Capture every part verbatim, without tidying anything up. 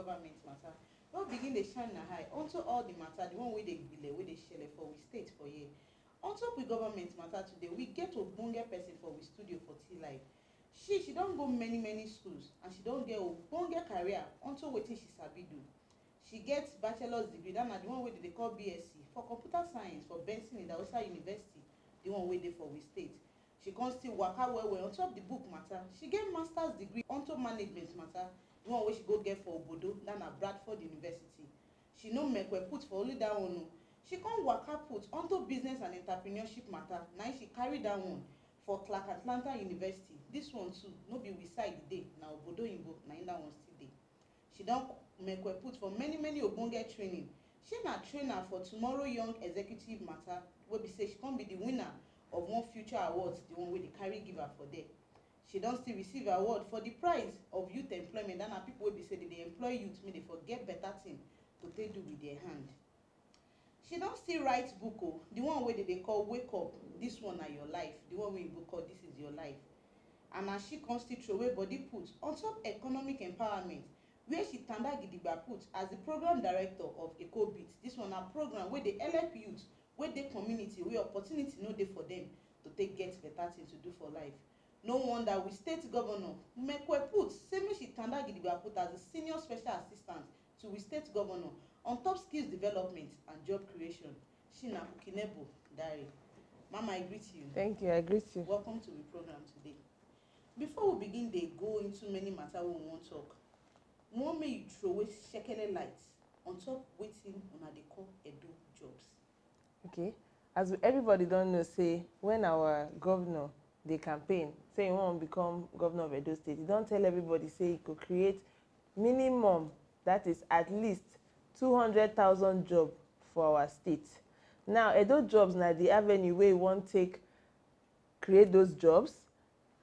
government matter. We begin dey shine na high unto all the matter, the one wey dey gbile, wey dey shele for we state for here. On top we government matter today, we get ogbonge person for we studio for Tea Live. She she don go many many schools and she don get ogbonge career unto wetin she sabi do. She get bachelor's degree, that na the one wey dem dey call B S C, for computer science for Benson Idahosa University, the one wey dey for we state. She come still waka well well on top the book matter. She get master's degree unto management matter, the one wey she go get for obodo, that na Bradford University. She no mekwe put for only that one o. She come waka put unto business and entrepreneurship matter, na im she carry that one for Clark Atlanta University. This one too, no be we side e dey, na obodo oyinbo na im that one still dey. She don mekwe put for many many ogbonge training. She na trainer for Tomorrow Young Executive Matter, wey be say she come be the winner of one future awards, the one wey dey carry give her for there. She don still receive award for the prize of youth employment, that na people wey be say dem dey employ youth make dem for get better thing to take do with their hand. She don still write book o, the one wey dem dey call Wake Up, This One Na Your Life, the one wey oyinbo call This Is Your Life. And na she come still throway body put on top economic empowerment, where she tanda gidigba put as the program director of Eco Beat. This one na program wey dey help youth wey dey community wey opportunity no dey for them to take get better thing to do for life. No wonder we state governor mekwe put say make she tanda gidigba put as the senior special assistant to we state governor on top skills development and job creation. She na Ukinebo Dare. Mama, I greet you. Thank you, I greet you. Welcome to the program today. Before we begin dey go into many matter wey we wan talk, we wan make you throway shekele light on top wetin una dey call Edo jobs. Okay, as we- everybody don know say when our governor dey campaign say he wan become governor of Edo State, he don tell everybody say he go create minimum, that is at least two hundred thousand job for our state. Now, Edo jobs na the avenue wey he wan take create those jobs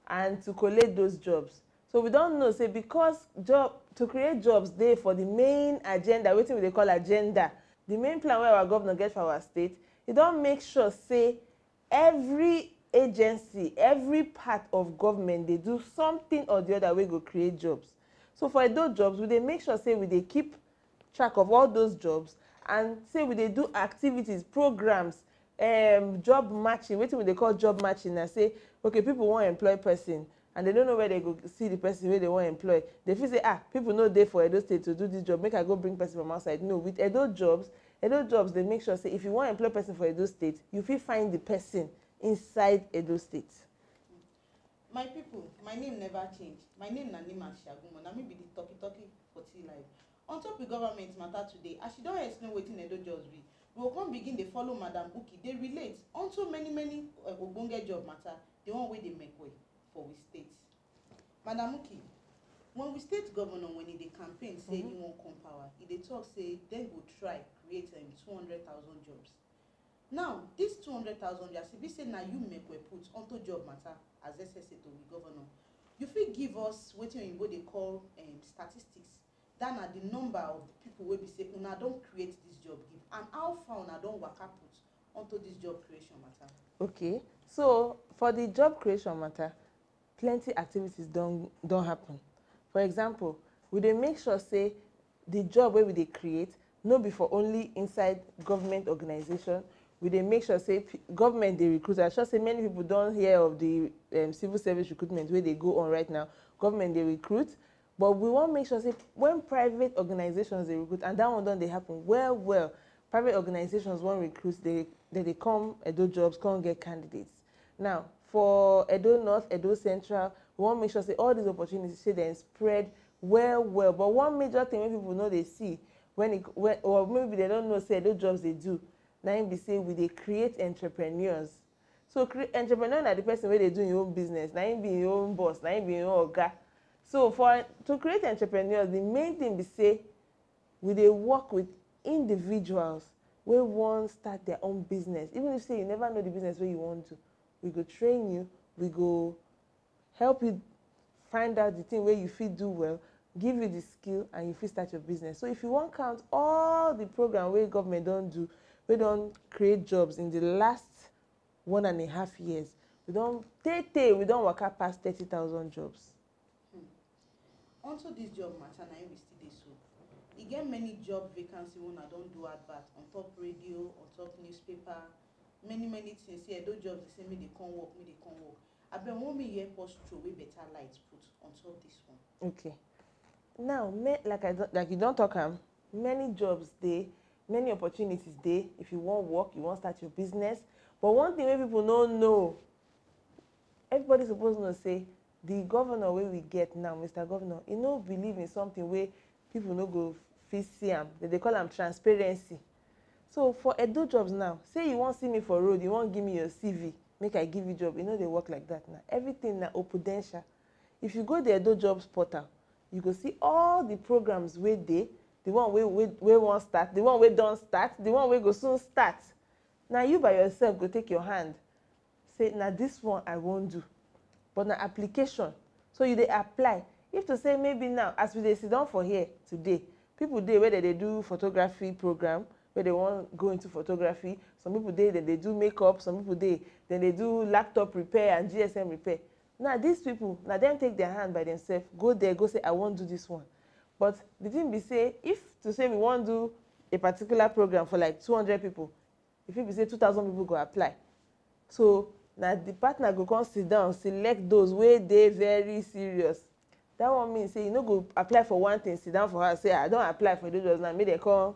and to collect those jobs. So we don know say because job to create jobs dey for the main agenda, wetin we dey call agenda, the main plan wey our governor get for our state, he don make sure say every agency, every part of government dey do something or the other wey go create jobs. So for Edo jobs, we dey make sure say we dey keep track of all those jobs and say we dey do activities, programs, um, job matching. Wetin we dey call job matching na say, okay, people wan employ person and they no know where they go see the person wey they wan employ. They feel say, ah, people no dey for Edo State to do this job, make I go bring person from outside. No, with Edo jobs, Edo jobs dey make sure say if you wan employ person for Edo State, you fit find the person inside Edo State. My people, my name never change. My name na Nima Shagumo. Na me be the talkie talkie for Tea Live. On top the government matter today, as she don explain wetin Edo jobs be, we go come begin dey follow Madam Uki dey relate unto many many uh, ogbonge job matter, the one wey dey make way for we state. Madam Uki, when we state governor, when he dey campaign say he wan come power, he dey talk say dem go try create um, two hundred thousand jobs. Now, this two hundred thousand, as e be say na you make we put onto job matter as S S A to we governor, you fit give us wetin oyinbo dey call um, statistics. That na the number of the people wey be say una don create this job give and how far una don waka put onto this job creation matter. Okay, so for the job creation matter, plenty activities don don happen. For example, we dey make sure say the job wey we dey create no be for only inside government organization. We dey make sure say p- government dey recruit. I sure say many people don hear of the um, civil service recruitment wey dey go on right now. Government dey recruit, but we wan make sure say when private organizations dey recruit, and that one don dey happen well well, private organizations wan recruit, they they dey come Edo jobs, come get candidates. Now, for Edo North, Edo Central, we wan make sure say all these opportunities say dem spread well well. But one major thing wey people no dey see when e when or maybe they don't know say Edo jobs dey do, na im be say we dey create entrepreneurs. So cre- entrepreneur na the person wey dey do im own business, na im be im own boss, na im be im own oga. So for to create entrepreneurs, the main thing be say we dey work with individuals wey wan start their own business. Even if say you never know the business wey you wan do, we go train you, we go help you find out the thing wey you fit do well, give you the skill and you fit start your business. So if you wan count all the program wey government don do, wey don create jobs in the last one and a half years, we don tey tey we don waka pass thirty thousand jobs. Onto this job matter na im we still dey so. E get many job vacancy wey una don do advert on top radio, on top newspaper, many many things. Say Edo jobs dey say make dey come work, make dey come work. Abeg, wan make you help us throw away better light put on top this one. Okay. Now, me, like I don, like you don talk am, many jobs dey, many opportunities dey. If you wan work, you wan start your business. But one thing wey people no know, everybody suppose know say the governor wey we get now, Mister Governor, e no believe in something wey people no go fit see am. Dem dey call am transparency. So for Edo jobs now, say you wan see me for road, you wan give me your C V, make I give you job. E no dey work like that now. Everything na opudensha. If you go the Edo jobs portal, you go see all the programs wey dey, the one wey wey wey wan start, the one wey don start, the one wey go soon start. Na you by yourself go take your hand say na this one I wan do. But na application. So you dey apply. If to say maybe now, as we dey sit down for here today, people dey wey dem dey do photography program, wey dem wan go into photography. Some people dey, dem dey do makeup. Some people dey, dem dey do laptop repair and G S M repair. Now these people, na dem take their hand by themselves, go there, go say, "I wan do this one." But the thing be say, if to say we wan do a particular program for like two hundred people, e fit be say two thousand people go apply. So na the partner go come sit down, select those wey dey very serious. That one mean say you no go apply for one thing, sit down for house say, "I don apply for those jobs now, make dem come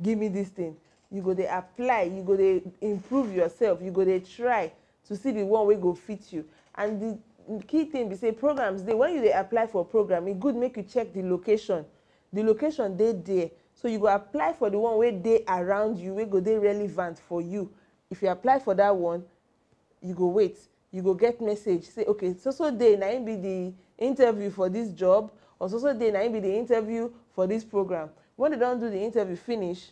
give me this thing." You go dey apply, you go dey improve yourself, you go dey try to see the one wey go fit you. And the key thing be say, programs dey, when you dey apply for program, e good make you check the location. The location dey there, so you go apply for the one wey dey around you, wey go dey relevant for you. If you apply for that one, you go wait, you go get message say, "Okay, so so day na im be the interview for this job, or so so day na im be the interview for this program." When dem don do the interview finish,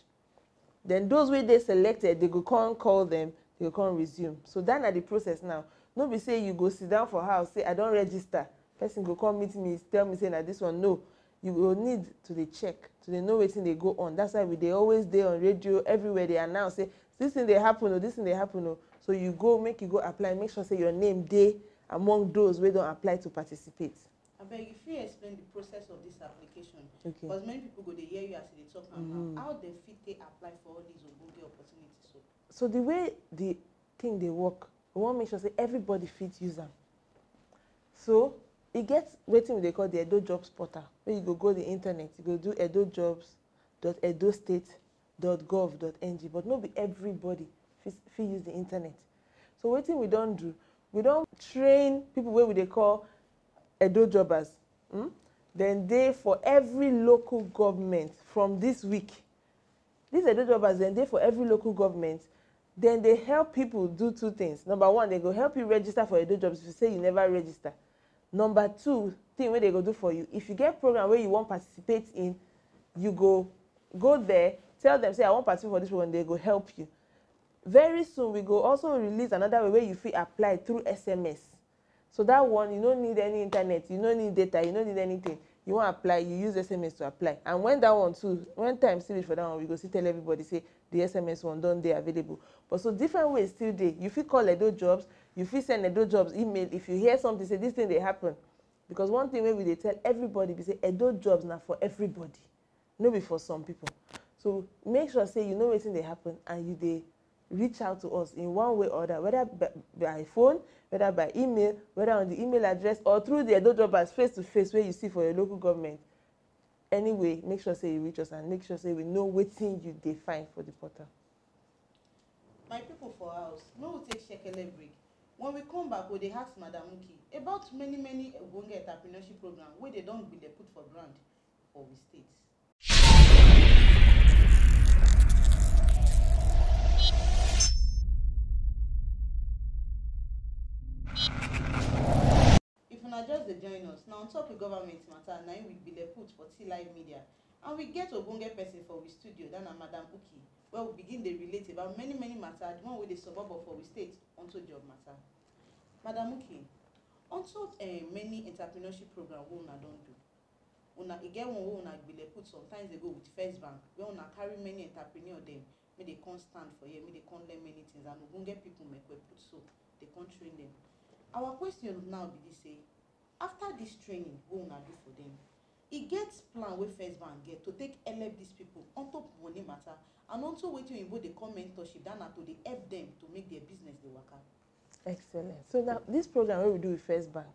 then those wey dey selected, dem go come call them, dem go come resume. So that na the process now. No be say you go sit down for house say, "I don register." Person go come meet me, tell me say na this one. No, you go need to dey check, to dey know wetin dey go on. That's why we dey always dey on radio, everywhere dey announce say this thing dey happen o, this thing dey happen o. So you go, make you go apply, make sure say your name dey among those wey don apply to participate. Abeg, you fit explain the process of this application? Okay. Because many people go dey hear you as you dey talk am now. How dem fit take apply for all these ogbonge opportunities so? So the way the thing dey work, we wan make sure say everybody fit use am. So e get wetin we dey call the Edo Jobs Portal, wey you go go the internet, you go do edo jobs dot edo state dot gov dot ng, but no be everybody fit fit use the internet. So wetin we don do, we don train people wey we dey call Edo jobbers. Hmm? Dem dey for every local government from this week. These Edo jobbers, dem dey for every local government. Dem dey help people do two things. Number one, dem go help you register for Edo jobs if you say you never register. Number two thing wey dem go do for you, if you get program wey you wan participate in, you go go there, tell them say, "I wan participate for this program," dem go help you. Very soon, we go also release another way wey you fit apply through S M S. So that one, you no need any internet, you no need data, you no need anything. You wan apply, you use S M S to apply. And when that one too, when time still reach for that one, we go still tell everybody say the S M S one don dey available. But so different ways still dey. You fit call Edo Jobs, you fit send Edo Jobs email if you hear something say this thing dey happen. Because one thing wey we dey tell everybody be say Edo Jobs na for everybody, no be for some people. So make sure say you know wetin dey happen and you dey reach out to us in one way or other, whether by, by phone, whether by email, whether on the email address or through the Edo jobbers face to face wey you see for your local government. Anyway, make sure say you reach us and make sure say we know wetin you dey find for the portal. My people for house, make we take shekele break. When we come back, we dey ask Madam Uki about many many ogbonge entrepreneurship program wey dem don gbile put for ground for we state. If una just dey join us, na on top the government matter na im we gbile put for T Live Media, and we get ogbonge person for we studio, that na Madam Uki, wey we begin dey relate about many many matter, the one wey dey suburb for we state onto job matter. Madam Uki, on top eh, many entrepreneurship program wey una don do, una e get one wey una gbile put sometimes ago with First Bank, where una carry many entrepreneur dem, make dem come stand for here, make dem come learn many things, and ogbonge people make we put so, dem come train dem. Our question now be this, say, after this training wey una do for dem, E get plan wey First Bank get to take help these people on top money matter and on top wetin oyinbo dey call mentorship, that na to dey help them to make their business dey waka. Excellent. So now this program wey we do with First Bank,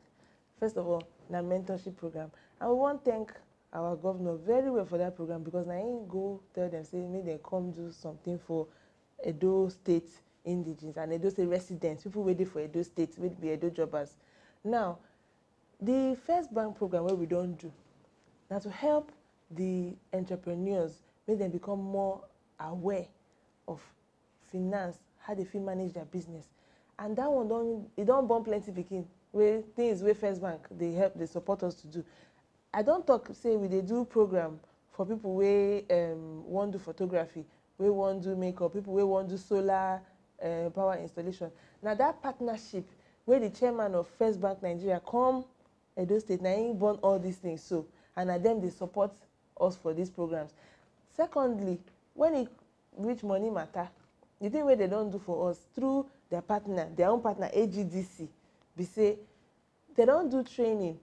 first of all, na mentorship program, and we wan thank our governor very well for that program, because na him go tell them say make dem come do something for Edo State indigenes and Edo State residents, people wey dey for Edo State, wey be Edo jobbers. Now, the First Bank program wey we don do na to help the entrepreneurs make dem become more aware of finance, how they fit manage their business, and that one don, e don born plenty pikin, wey things wey First Bank dey help, dey support us to do. I don talk say we dey do program for people wey um, wan do photography, wey wan do makeup, people wey wan do solar uh, power installation. Na that partnership wey the chairman of First Bank Nigeria come Edo State, na him born all these things so, and na them dey support us for these programs. Secondly, when e reach money matter, the thing wey they don do for us through their partner, their own partner, A G D C, be say they don do training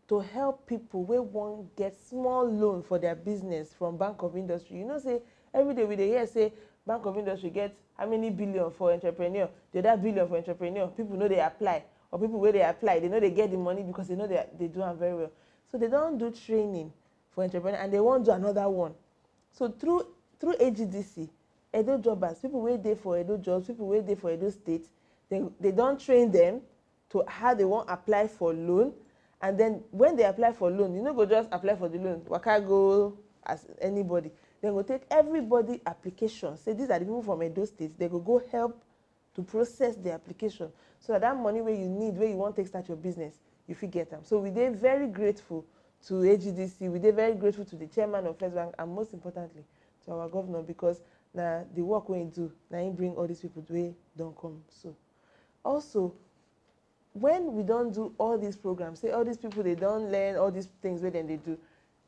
to help people wey wan get small loan for their business from Bank of Industry. You know say every day we dey hear say Bank of Industry get how many billion for entrepreneur, the other billion for entrepreneur. People no dey apply, or people wey dey apply, they no dey get the money because they no dey, dey do am very well. So they don do training for entrepreneur and they wan do another one. So through through A G D C, Edo jobbers, people wey dey for Edo jobs, people wey dey for Edo State, they, they don train them to how they wan apply for loan. And then when they apply for loan, you no go just apply for the loan waka go as anybody. Dem go take everybody application, say these are the people from Edo State, they go go help to process the application, so that that money wey you need, wey you wan take start your business, you fit get am. So we dey very grateful to A G D C, we dey very grateful to the chairman of First Bank, and most importantly to our governor, because na the work wey he do, na him bring all these people wey don come. So also, when we don do all these programs, say all these people, they don learn all these things wey dem dey do,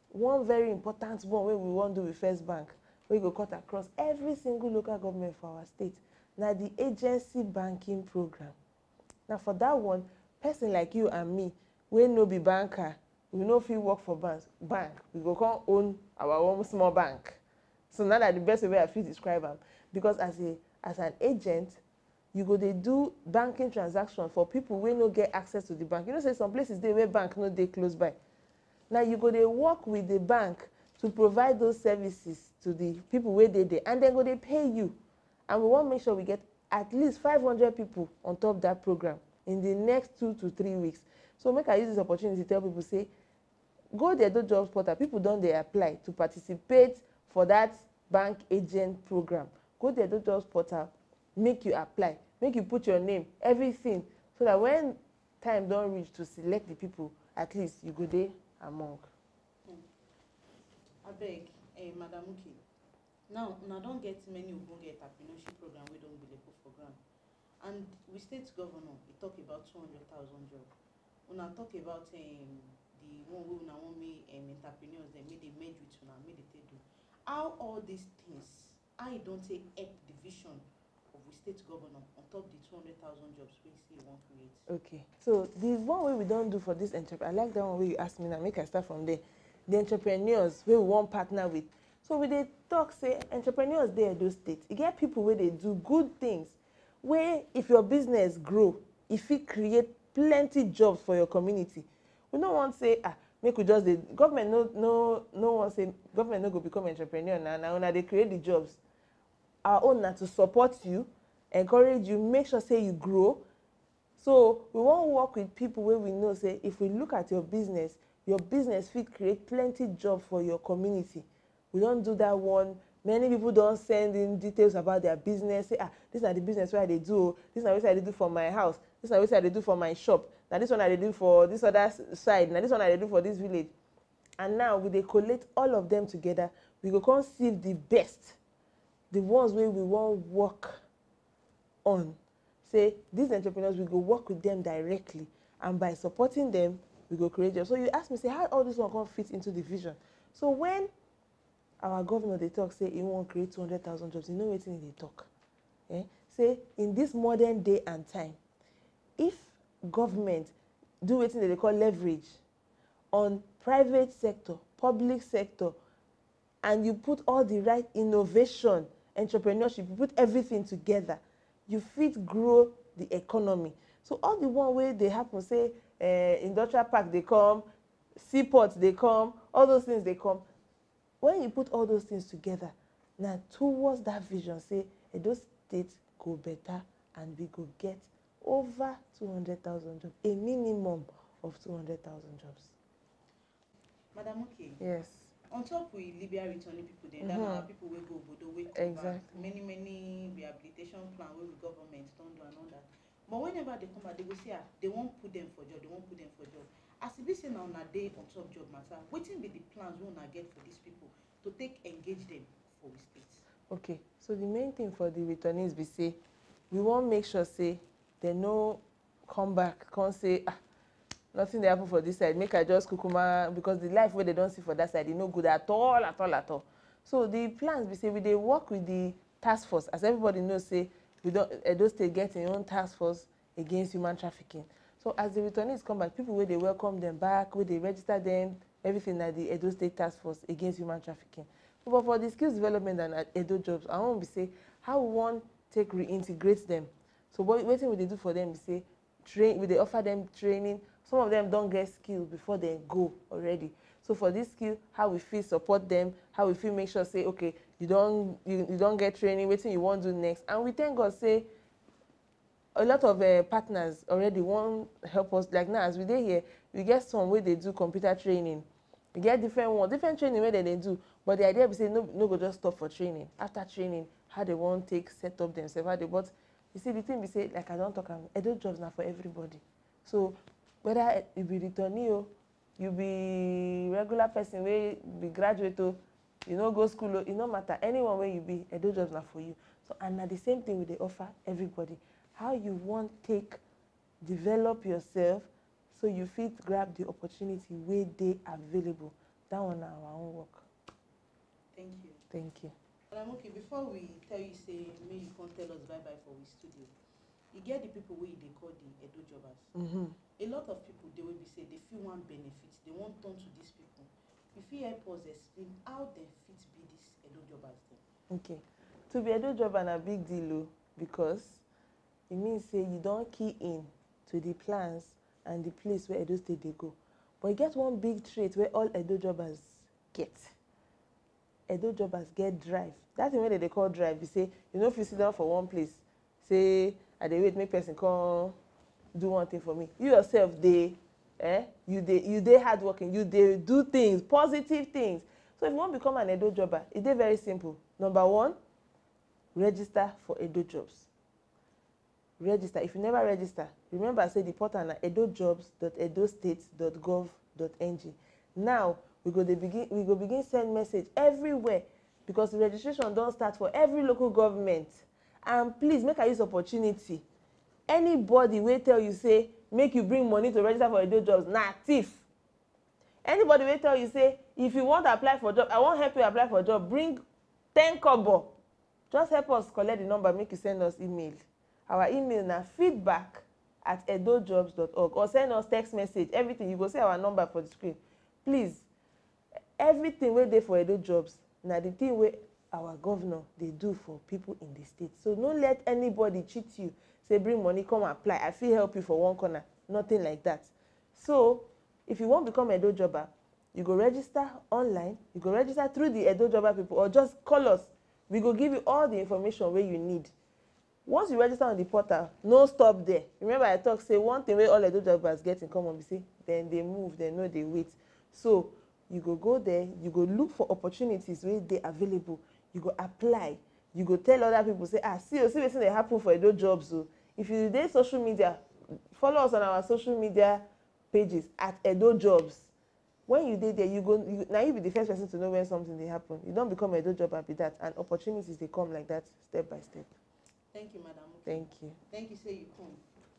one very important one wey we wan do with First Bank, wey go cut across every single local government for our state, na the agency banking program. Na for that one, person like you and me, wey no be banker, we no fit work for bank, bank, we go come own our own small bank. So now that the best way I fit describe am, because as a as an agent, you go dey do banking transaction for people wey no get access to the bank. You know say some places dey where bank no dey close by. Now you go dey work with the bank to provide those services to the people wey dey there, and dem go dey pay you. And we wan make sure we get at least five hundred people on top that program in the next two to three weeks. So make I use this opportunity to tell people say, go the Edo Jobs Portal. People don dey apply to participate for that bank agent program. Go the Edo Jobs Portal, make you apply, make you put your name, everything, so that when time don reach to select the people, at least you go dey among. Abeg, eh, Madam Uki, now una don get many ogbonge entrepreneurship program wey don gbelepo for ground, and we state governor, he talk about two hundred thousand job. Una talk about um, the one wey una wan make um, entrepreneurs dem make dey merge with una, make dey take do. How all these things, how e don take help the vision of we state governor on top the two hundred thousand jobs wey he say he wan create? Okay, so the one wey we don do for this entrepreneur, I like that one wey you ask me now, make I start from there. The entrepreneurs wey we wan partner with. So we dey talk say entrepreneurs dey Edo State, e get people wey dey do good things, wey if your business grow, e fit create plenty jobs for your community. We no wan say, ah, make we just dey, government no no no wan say, government no go become entrepreneur na, na una dey create the jobs. Our own na to support you, encourage you, make sure say you grow. So we wan work with people wey we know say if we look at your business, your business fit create plenty job for your community. We don do that one. Many people don send in details about their business, say, ah, this na the business wey I dey do o, this na wetin I dey do for my house, this na wetin I dey do for my shop, na this one I dey do for this other s- side, na this one I dey do for this village. And now we dey collate all of them together. We go come sieve the best, the ones wey we wan work on. Say these entrepreneurs, we go work with them directly, and by supporting them, we go create jobs. So you ask me say how all this one come fit into the vision. So when our governor dey talk say he wan create two hundred thousand jobs, you know wetin he dey talk? Eh? Say in this modern day and time, if government do wetin dem dey call leverage on private sector, public sector, and you put all the right innovation, entrepreneurship, you put everything together, you fit grow the economy. So all the one wey dey happen, say, eh, industrial park dey come, seaport dey come, all those things dey come. When you put all those things together, na towards that vision, say Edo State go better and we go get over two hundred thousand jobs, a minimum of two hundred thousand jobs. Madam Oke, Yes. On top we Libya returning people, then that Mhm. Our people wey go obodo wey come back. Exactly. Many many rehabilitation plan wey we government don do and all that. But whenever they come back, they go say, ah, they wan put them for job, they wan put them for job. As e be say na una dey on top job matter, wetin be the plans wey una get for these people to take engage them for we state? Okay, so the main thing for the returnees be say we wan make sure say they no come back, come say, ah, nothing dey happen for this side, make I just kukuma, because the life wey they don see for that side, e no good at all, at all, at all. So the plans be say we dey work with the task force, as everybody know say we don, Edo State get im own task force against human trafficking. So as the returnees come back, people wey dey welcome them back, wey dey register them, everything na the Edo State task force against human trafficking. So, but for the skills development and uh, Edo jobs, I wan be say how we wan take reintegrate them. So what, wetin we dey do for them be say train, we dey offer them training. Some of them don get skill before they go already. So for this skill, how we fit support them, how we fit make sure say, okay, you don, you, you don get training, wetin you wan do next. And we thank God say a lot of uh, partners already wan help us. Like now, as we dey here, we get some wey dey do computer training. We get different one, different training wey dem dey do. But the idea be say no, no go just stop for training. After training, how they wan take set up themselves, how they, but you see, the thing be say, like I don talk am, Edo jobs na for everybody. So whether you be returnee o, you be regular person wey be graduate o, you no go school o, e no matter. Anyone wey you be, Edo jobs na for you. So, and na the same thing we dey offer everybody. How you wan take develop yourself so you fit grab the opportunity wey dey available. That one na our own work. Thank you. Thank you. Madam Oke, before we tell you say make you come tell us bye bye for we studio, e get the people wey you dey call the Edo jobbers. Mm-hmm. A lot of people dey wey be say they fit wan benefit, they wan turn to these people. You fit help us explain how dem fit be these Edo jobbers dem? Okay. To be Edo jobber na big deal o, because e mean say you don key in to the plans and the place where Edo State dey go. But e get one big trait wey all Edo jobbers get. Edo jobbers get drive. That thing wey dem dey call drive be say you no fit sit down for one place, say I dey wait make person come do one thing for me. You yourself dey, eh, you dey, you dey hardworking, you dey do things, positive things. So if you wan become an Edo jobber, e dey very simple. Number one, register for Edo jobs. Register. If you never register, remember say the portal na edojobs dot edostate dot gov dot ng. Now we go dey begin, we go begin send message everywhere, because the registration don start for every local government. And please, make I use opportunity, anybody wey tell you say make you bring money to register for Edo jobs na thief. Anybody wey tell you say if you wan apply for job, I wan help you apply for job, bring ten kobo. Just help us collect the number, make you send us email. Our email na feedback at edojobs dot org, or send us text message, everything. You go see our number for the screen. Please, everything wey dey for Edo jobs na the thing wey our governor dey do for people in the state. So no let anybody cheat you, say bring money, come apply, I fit help you for one corner. Nothing like that. So if you wan become Edo jobber, you go register online, you go register through the Edo jobber people, or just call us. We go give you all the information wey you need. Once you register on the portal, no stop there. Remember I talk say one thing wey all Edo jobbers get in common be say dem dey move, dem no dey wait. So you go go there, you go look for opportunities wey dey available, you go apply, you go tell other people say, ah, see o, see wetin dey happen for Edo jobs o. If you dey social media, follow us on our social media pages at Edo jobs. When you dey there, you go, you, na you be the first person to know when something dey happen. You don become Edo jobber be that, and opportunities dey come like that, step by step. Thank you, Madam Oke. Thank you. Thank you say you come.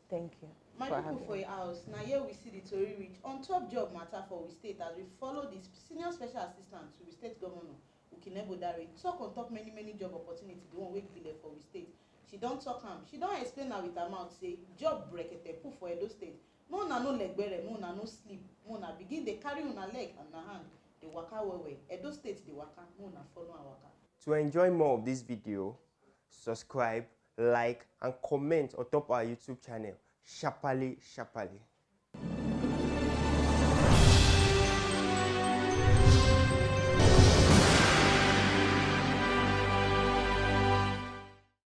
Thank you. My for people having for me. Your house, na here we see the tori reach on top job matter for we state as we follow the senior special assistant to the state governor, Ukinebo Dare, talk on top many many job opportunity, the one wey be there for we state. She don talk am, she don explain am with her mouth say job brekete put for Edo state. Make una no legbere, make una no sleep, make una begin dey carry una leg and una hand dey waka well well. Edo State dey waka, make una follow am waka. To enjoy more of this video, subscribe, like, and comment on top our YouTube channel. Sharply, sharply.